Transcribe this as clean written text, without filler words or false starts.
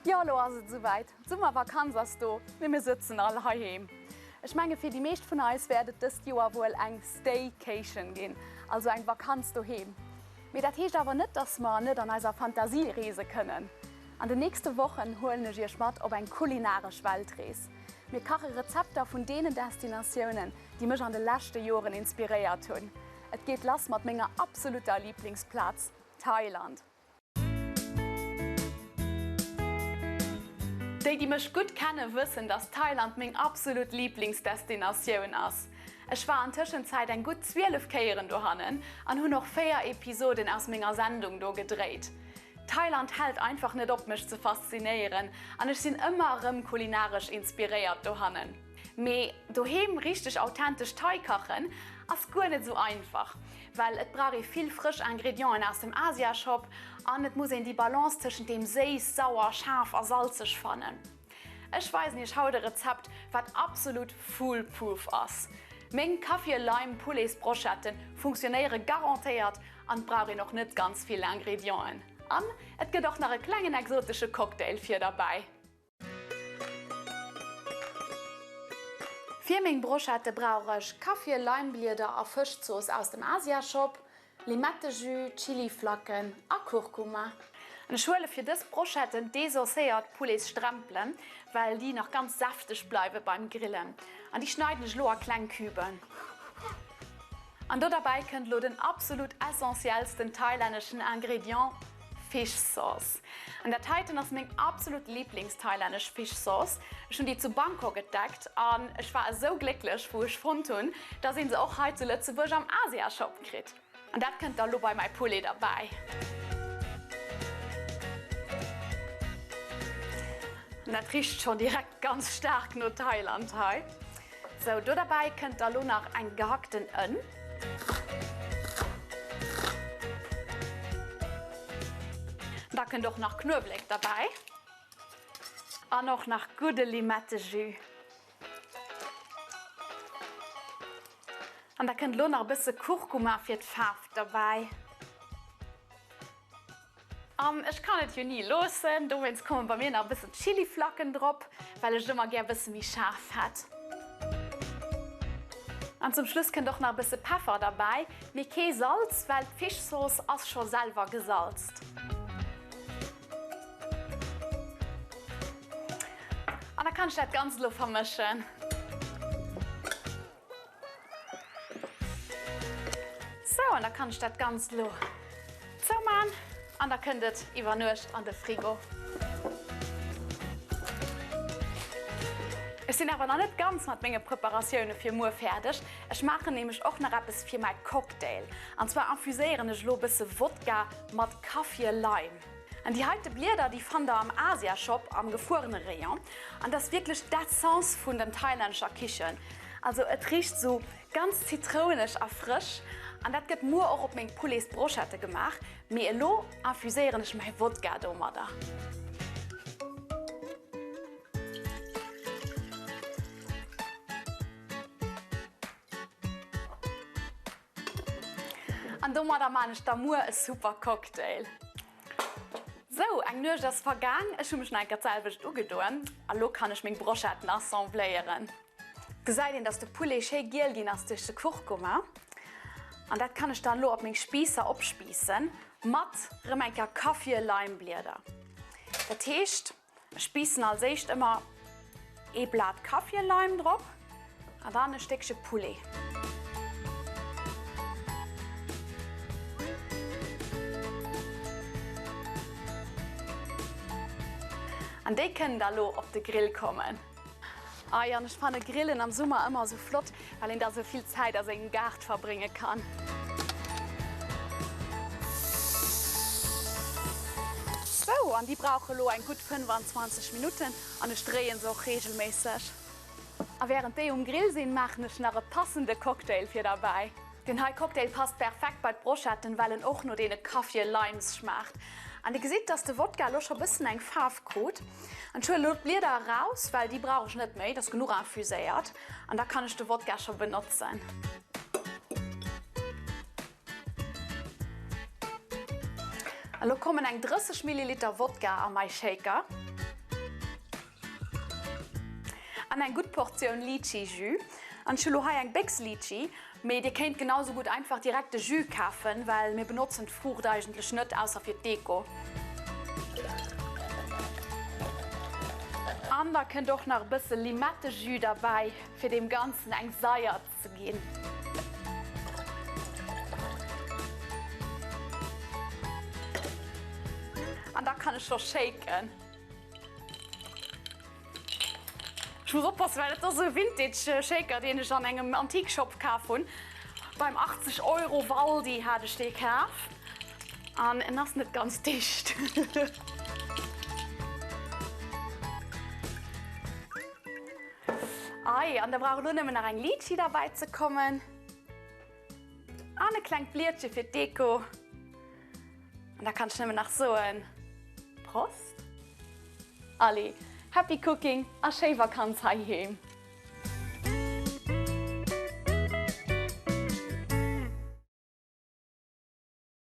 Jo, elo ass et esouwäit, d'Summervakanz ass do, mee mir sëtzen all heiheem. Ech menge fir déi meescht vun eis wäert et dëst Joer wuel eng Staycation ginn, also eng Vakanz doheem. Mee dat heescht awer net, dass mer net an eiser Fantasie reese kënnen. An den nächste Wochen huelen ech iech mat op eng kulinaresch Weltrees. Mir kache Rezepter vun deenen Destinatiounen, déi mech an de leschte Joren inspiréiert hunn. Et geet lass mat menger absolutter Liblingsplaz, Thailand. Déi, déi mech gutt kennen, wëssen, dass Thailand meng absolut Liblingsdestinatioun ass. Ech war an Tëschenzäit eng gutt 12 Kéieren dohannen an hunn och 4 Episoden aus menger Sendung do gedréit. Thailand hält einfach net op mech ze faszinéieren an ech sinn ëmmer erëm kulinaresch inspiréiert dohannen. Mee doheem richteg authentesch Thai kachen ass guer net esou einfach, well et brauch ee vill frësch Ingredienten aus dem Asia-Shop an et muss een déi Balance tëschent deem séiss, sauer, schaarf a salzeg fannen. Ech weisen iech haut e Rezept wat absolut foolproof ass. Meng Kaffir-Lime Pouletsbrochetten funktionéiere garantéiert an et brauch een och net ganz vill Ingredienten. An et gëtt och nach e klengen exotesche Cocktail fir derbäi. Fir meng Brochette brauch ech Kaffir, Leimblieder a Fëschzooss aus dem Asiashop, Limettejus, Chiliflacken a Kurkuma. An ech huele fir dës Brochetten desosséiert Pouletsstrempelen, well déi nach ganz säfteg bleiwe beim Grillen. An déi schneiden ech elo a kleng Küben. An do derbäi kënnt elo den absolut essentiellsten thailänneschen Ingrédient, Fish Sauce. An dat heiten ass meng absolut Lieblings-thailännesch Fish Sauce. Ech hunn déi zu Bangkok entdeckt an ech war esou glécklech wou ech fonnt hunn, dass een se och hei zu Lëtzebuerg am Asia Shop kritt. An dat kënnt da lo bei mäi Poulet derbäi. An dat richt schonn direkt ganz staark no Thailand hei. Sou, do derbäi kënnt da lo nach eng gehackten Ënn. Da kënnt och nach Knuewelek derbäi. An och nach gudde Limettejus. An da kënnt lo nach e bësse Kurkuma fir d'Faarf derbäi. An ech kann et jo ni loossen, dowéinst komme bei mir nach e bëssen Chiliflacken drop, well ech et ëmmer gär e bësse méi schaarf hätt. An zum Schluss kënnt och nach e bësse Peffer derbäi, mee kee Salz, well d'Fischzooss ass scho selwer gesalzt. An da kann ech dat Ganzt elo vermëschen. Sou, an da kann ech dat Ganzt elo zouman an da kënnt et iwwer Nuecht an de Frigo. Ech sinn awer nach net ganz mat menge Preparatioune fir muer fäerdeg. Ech maachen nämlech och nach eppes fir mäi Cocktail. An zwar infuséieren ech elo e bësse Wodka mat Kaffir Lime. An déi heite Blieder, déi fannt der am Asia-Shop am gefuerene Rayon. An dat ass wierklech d'Essence vun den thailännescher Kichen. Also et richt sou ganz zitrouneg a frësch. An dat gëtt muer och op meng Pouletsbrochette gemaach. Mee elo infuséieren ech mäi Wodka domadder. An domadder maan ech da muer e super Cocktail. Sou, eng Nuecht ass vergaang, ech hu mech nach eng Kéier d'selwecht ugedoen a lo kann ech meng Brochetten assembléieren. Gesäit een dass de Poulet schéi giel ginn ass duerch de Kurkuma an dat kann ech dann lo op meng Spiisser opspiissen mat rëm eng Kéier Kaffir-Lime-Blieder. Dat heescht. Ech biissen als éischt ëmmer ee Blat Kaffirleim drop an dann e Stéckche Poulet. An déi kënnen da lo op de Grill kommen. Ei an ech fanne Grillen am Summer ëmmer esou flott, well een da sou vill Zäit a sengem Gaart verbrénge kann. Sou, an déi brauche lo eng gutt 25 Minutten an ech dréien se och reegelméisseg. A wärend déi um Grill sinn, maachen ech nach e passende Cocktail fir derbäi. Deen hei Cocktail passt perfekt bei d'Brochetten, well en och no deene Kaffir Limes schmaacht. An dir gesitt, dass de Wodka elo scho bëssen eng Faarf krut. An ech huelen elo d'Blieder eraus, well déi brauch ech net méi, dat ass genuch infuséiert. An da kann ech de Wodka scho benotzen. Elo kommen eng 30 Milliliter Wodka a mei Shaker. An eng gutt Portioun Litchi-Jus. An ech hu lo hei eng Béchs Litchi, mee dir kéint genau sou gutt einfach direkt de Jus kafen, well mir benotzen d'Fruucht eigentlech net, ausser fir d'Deko. An da kënnt och nach e bësse Limettejus derbäi, fir deem Ganzen eng Saier ze ginn. An da kann ech scho shaken. Ech muss oppassen, well dat ass esou e Vintage Shaker, deen ech an engem Antique Shop kaf hunn. Beim 80 Euro Waldi hat ech dee kaf an en ass net ganz dicht. Ei, an da brauch elo nëmmen nach eng Litchi derbäi ze kommen an e klengt Blietche fir d'Deko. An da kann ech nëmmen nach soen, Prost! Allez, happy cooking a schéi Vakanz heiheem!